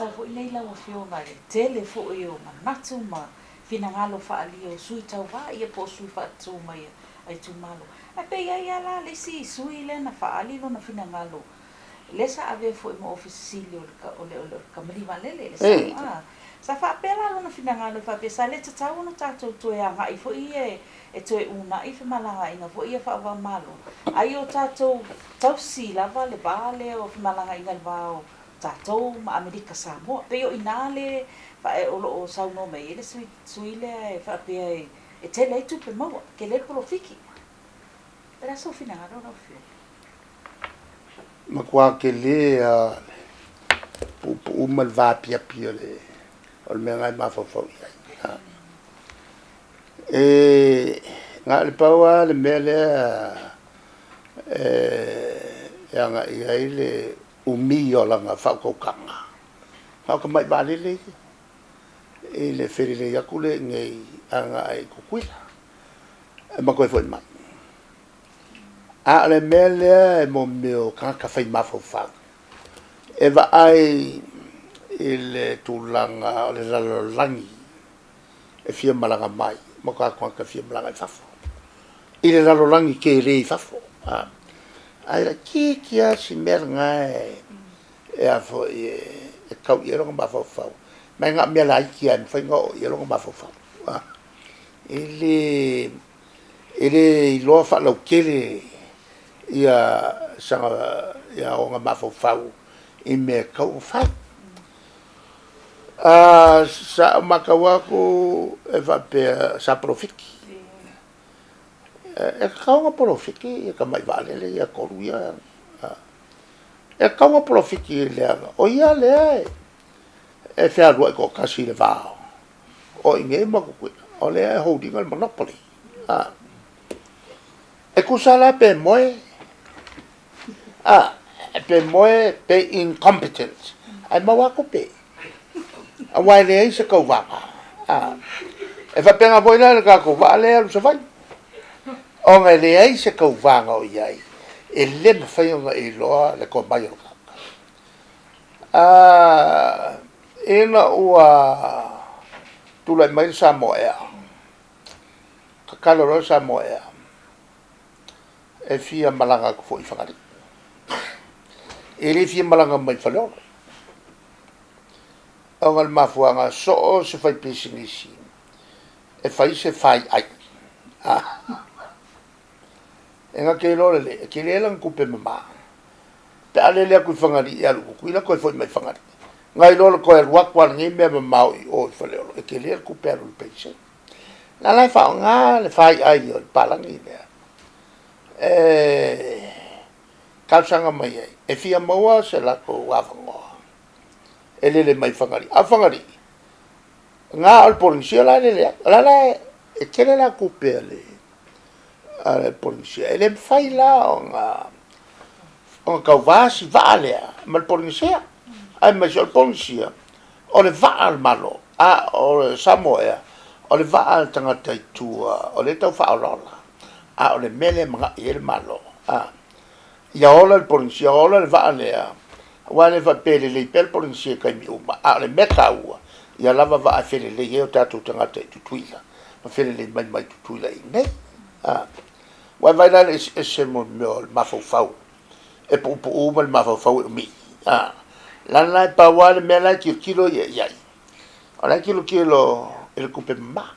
matau foi nei lau Afioga i le tele foi o manatu ma finagalo faaalia o sui tauva ia po o sui faatutu mai a itumalo. Ae pe i ai lava la le isi sui lea na faaali lona finagalo lea sa avea foi ma Ofisa Sili o le o le Kamupani Vaalele le sa sa faapea la lona finagalo e faapea sa le tatau ona tatou toe agai foi ia e toe uunai femalagaaiga foi ia faava-o-Malo, a ia o tatou tausi lava le va lea o femalagaaiga i le va o tatou ma Amerika Samoa. Pei o i ina le o lo o saunoa mai ai le sui lea e faapea e tele ai tupe maua, tele ai le polofiki. O le a sou finagalo lau Afioga? Matua tele lava le puupuu ma le vaapiapi o le mea lena e mafaufau i ai. E na o le pau lava le mea lea e agai i ai le umi o lana faautautaga, na o tamai vaalele ia i le felelei atu lea i inei agai i Tutuila ma toe foi mai. A o le mea lea e mo mea o tagata fai mafaufau e vaai i le tulaga o le lalolagi e fia malaga mai ma o tatou tagata e fia malaga i fafo, i le lalolagi tele i fafo. Ae laitiiti lava si mea lena e a foi e tau i ai lona mafaufau, ma e na o mea laiti lava e mafai ona oo i ai lona mafaufau. E le iloa faalautele ia ona mafaufau i mea e tatau ona fai. Sa ou matau atu e faapea sa polofiki. E tatau ona polofiki ia tamai vaalele ia e tolu ia. E tatau ona polofiki leaga o ia lea e fealuai toatasi i le va o i inei ma Tutuila, o lea e hold ina le monopoly. E tusa la pe moe, pe moe pe incompetent, ae maua lava tupe, aua e leai se tauvaga. E faapena foi la i le tatou vaa lea e alu i Savaii, ona e leai se tauvaga o i ai, e le mafai ona e iloa le tomai o le tagata. Ina ua tulai mai le Samoa Air, tatalo loa le Samoa Air e fia malaga atu foi i Fagalii. E le fia malaga mai Faleolo, ona o le mafuaaga so o se faipisinisi e fai se faiai, e na te iloa lelei e tele lana tupe mama pe a lele atu i Fagalii e alu i Tutuila toe foi mai i Fagalii, nai lo le toe alu atu lava o lenei mea mamao i o i Faleolo, e tele le tupe alu i le penisini. O la la e faaaoga le faiai o le palagi lea e talosaga mai ai, e fia maua se latou avanoa e lele mai Fagalii. A o Fagalii, na o le Polenisia la e lele ai, o la la e tele la tupe a le Polenisia, e le mafai la ona tauva si vaa lea ma le Polenisia, aemaise o le Polenisia o le vaa a le Malo, a o le Samoa Air o le vaa a le tagata i tua o lea e tau faaolaola, a o le mea lea e manai i ai le Malo, ia ola le Polenisia, ola le vaa lea, aua e le faapea e lelei pea le Polenisia i taimi uma, a o le mea taua, ia lava vaa e felelei ai o tatou tagata i Tutuila ma felelei mai mai Tutuila i inei. Ua e vaai la i le eseese mo mea o le mafaufau e puupuu ma le mafaufau e umi. O la la e pau lava le mea la e tilotilo ia i ai, o la e tilotilo i le tupe mama.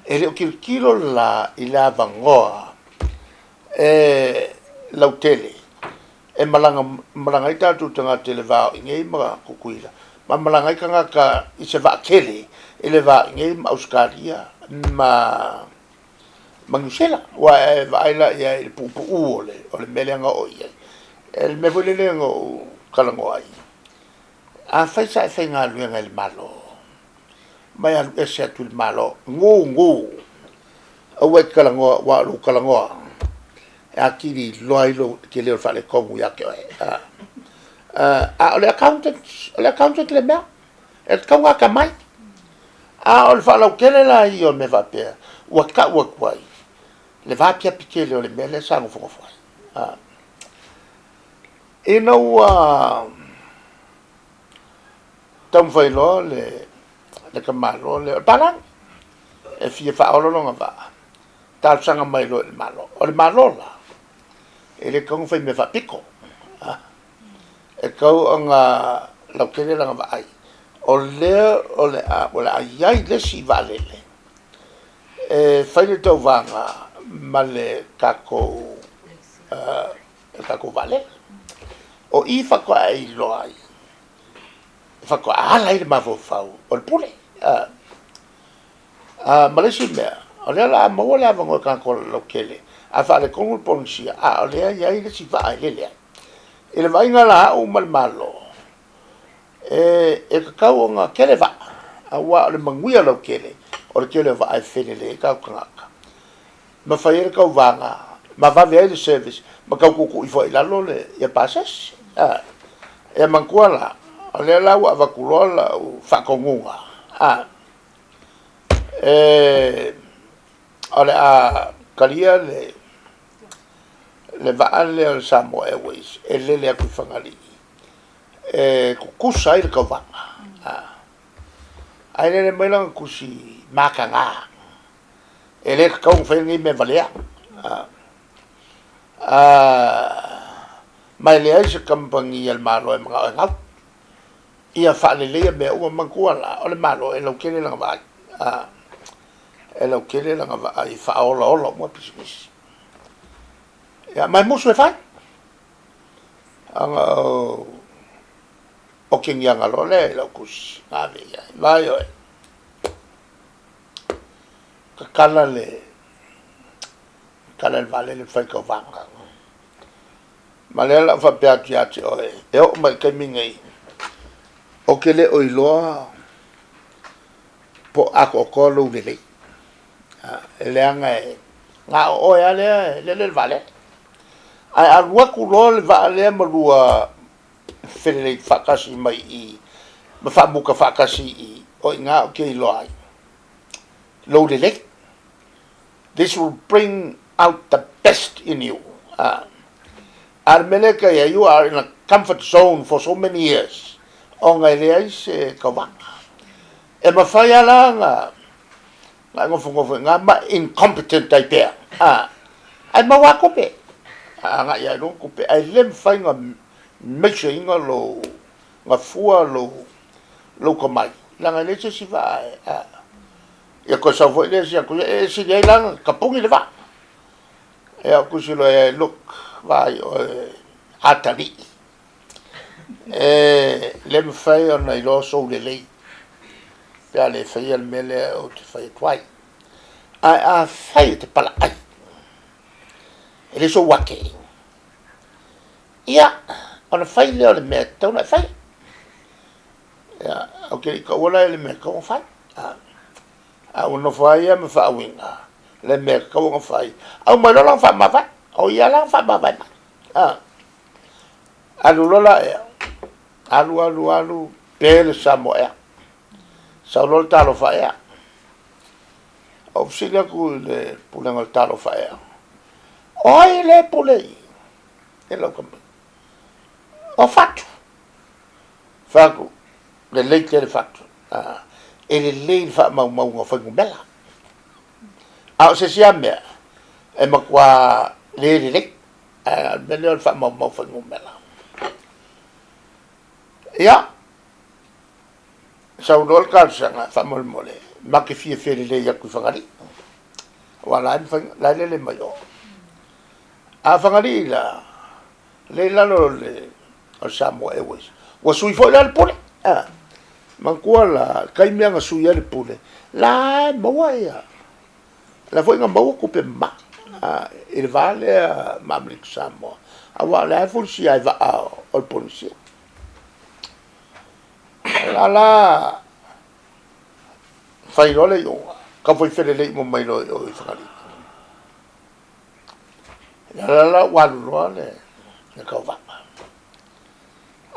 E le o tilotilo la i le avanoa e lautele e malaga malaga ai tatou tagata i le va o i inei ma Tutuila, ma malaga ai tagata i se vaatele i le va o i inei ma Ausetalia ma Niu Sila. Ua e vaai la i ai i le puupuu o le mea lea na oo i ai. E le mea foi lele na ou talanoa ai, afai sa e faigaluega i le Malo, ma e alu ese atu i le Malo, gugu, aua e te talanoa, aua o lou talanoa e atili iloa ai lou tele o le faaletonu ia te oe. A o le accountant, o le accountant le mea, e tatau ona atamai. A o le faalautele la ia o mea faapea, ua tau atu ai le vaapiapi tele o le mea lea sa nofonofo ai. Ina ua Taumafai loa le le tamaloa lea o le palagi e fia faaola lona vaa, talosaga mai loa i le Malo. O le Malo la, e le tatau ona fai mea faapito, e tatau ona lautele lana vaai, o lea o le a o le a i ai le isi vaalele e fai le tauvaga ma le tatou le tatou vaalele. O i faatoa e iloa ai, faatoa ala ai le mafaufau o le pule. Ma le isi mea, o lea o le a maua le avanoa e tagata lautele, a faaletonu le Polenisia, a o lea e i ai le isi vaa e lele ai. I le vaaiga la a au ma le Malo, e tatau ona tele vaa, aua o le manuia lautele, o le tele o vaa e felelei ai tatou tagata, ma fai ai le tauvaga, ma vave ai le service, ma tau tuutuu ifo ai i lalo le, ia pasese. Ia manatua la, o lea la ua avatu loa lau faatonuga, e, o le a talia le, le vaa lea o le Samoa Airways e lele atu i Fagalii e tutusa ai le tauvaga. Ae lele mai lana tusi mataga, e le tatau ona faia lenei mea valea. Ma e leai se kamupani a le Malo e manao e gau. Ia faaleleia mea uma, manatua la, o le Malo e lautele lana vaai, e lautele lana vaai e faaolaola uma pisinisi. Ia, ma e musu e fai, ona o otegiaga loa lea i lau tusi na ave i ai. Vaai oe, tatala le, tatala le vaalele ma fai le tauvaga. Ma lea la ou faapea atu ia te oe, e oo mai i le taimi nei, ou te le o iloa po o atoatoa lou lelei. E leaga e na o oe lava lea e lele le vaalele. Ae a alu atu loa le vaa lea ma lua felelei faatasi mai i ma faamuta faatasi i, o i ina ou te iloa ai lou lelei. This will bring out the best in you. A o le mea lea e tai ai, you are in a comfort zone for so many years, ona e leai se tauvaga. E mafai lava la ona e nofonofo i ina ma incompetent ai pea, ae maua lava tupe, agai lava i luga tupe, ae le mafai ona measure ina lou, gafua lou tomai, leaga e leai se isi vaa e, Ia toe sau foi le isi atu, ia e sili ai la ona tapuni le vaa. Ia ou tusi loa i ai, look, vaai oe atalii, e le mafai ona iloa sou lelei pe a le faia le mea lea ou te fai atu ai. Ae afai e te palaai, e le sou ake, ia, ona fai lea o le mea e tatau ona e faia. Ia, ou te le i taua la i le mea e tatau ona fai. A ua nofo ai ia ma faauiga le mea e tatau ona fai, aumai loa lana faamavae. O ia la na faamavae mai. Alu loa la ea, alu alu alu, pe le Samoa Air. Sau loa le Talofa Air. Ou fesili atu i le pulega o le Talofa Air, o ai lea e pule i i lau kamupani? O Fatu. Fai atu, lelei tele Fatu. E lelei le faamaumauga o fuainumera. A o se isi lava mea, e matua le lelei. Ae o le mea lea o le faamaumau o fuainumera. Ia, sau loa le talosaga, faamolemole, ma te fia felelei atu i Fagalii. Aua la e mafai, la e lele mai o. A o Fagalii la, lea i lalo o le Samoa Airways. Ua sui foi la le pule. Manatua la, le taimi lava na sui ai le pule, la e maua ia, la foi na maua tupe mama i le va lea ma Amerika Samoa, aua o lea e fulisia ai vaa o le Polenisia. O la la fai loa le iuga, taufai felelei uma mai loa i o i Fagalii. Ia la la ua alu loa le tauvaga.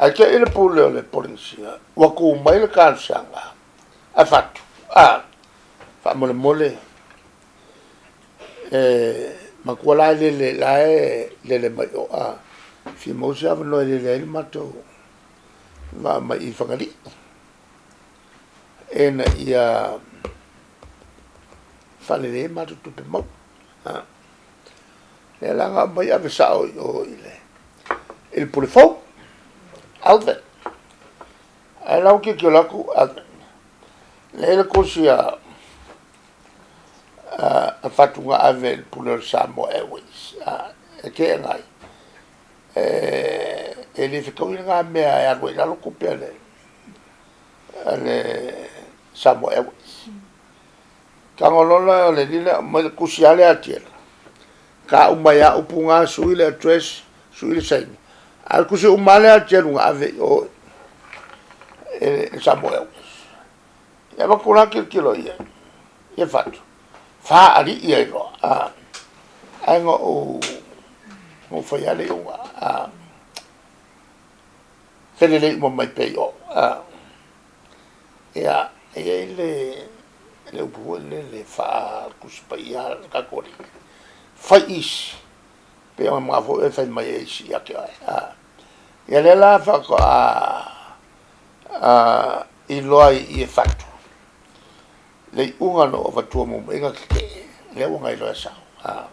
Ae te i le pule o le Polenisia, ua tu mai le talosaga a Fatu, a, faamolemole, e matua la e lele, la e lele mai o, a, fia maua se avanoa e lele ai le matou vaa mai i Fagalii. Ina ia faalelei ai matou tupe maua. A, lea la na aumai ave sao i o i le i le pule fou, Alvin. Ae la ua tilotilo atu Alvin, lea e i ai le tusi a a Fatu na ave i le pule o le Samoa Airways, a, e teena ai, e le fetaui lena mea e alu ai i lalo tupe a le a le Samoa Airways. Tago loa lea o le alii lea aumai le tusi lava lea a Tiela, ta uma ai lava upu na, sui le address, sui le saini, a o le tusi uma lava lea a Tielu na ave i o i le Samoa Airways. E avatu la tilotilo i ai ia Fatu, faalii ai loa, a, ae na ou fai lava le iuga, a, felelei uma mai pea i o, a. Ia, e i ai le le upu foi lele faa-Tusi Paia a le tatou Alii, fai isi, pei ona manao foi oe e fai mai e isi ia te oe. A, ia lea la faatoa iloa ai i i e Fatu le iuga na ou avatua muamua i ai na tetee, lea ua na iloa e sao. A,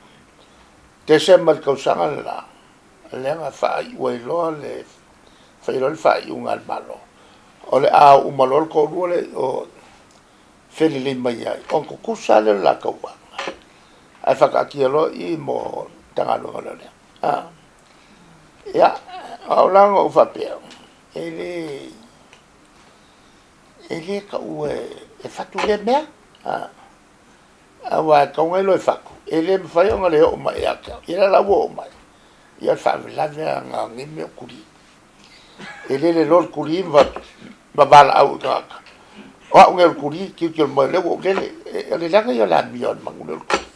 Tesema i le tausaga le la, lea na faaiu ai loa le fai loa le faaiuga a le Malo, o le a o uma loa le toalua lea i o felelei mai ai, ona tutusa lea o le la tauvaga, ae faataatia loa i i mo Matagaluega o Leoleo. A, ia, o au la na ou faapea, e le e le taua e fatu lea mea. A, aua e tatau ona iloa e fatu, e le mafai ona le oo mai ia te au. Ia lea la ua oo mai, ia o le faalavelave lava lena o nei mea o tuli. E lele loa le tuli ma valaau i tagata, o au nei o le tuli, tilotilo mai o lea ua ou lele. O le leaga ia o le amio a le manu lea o le tuli.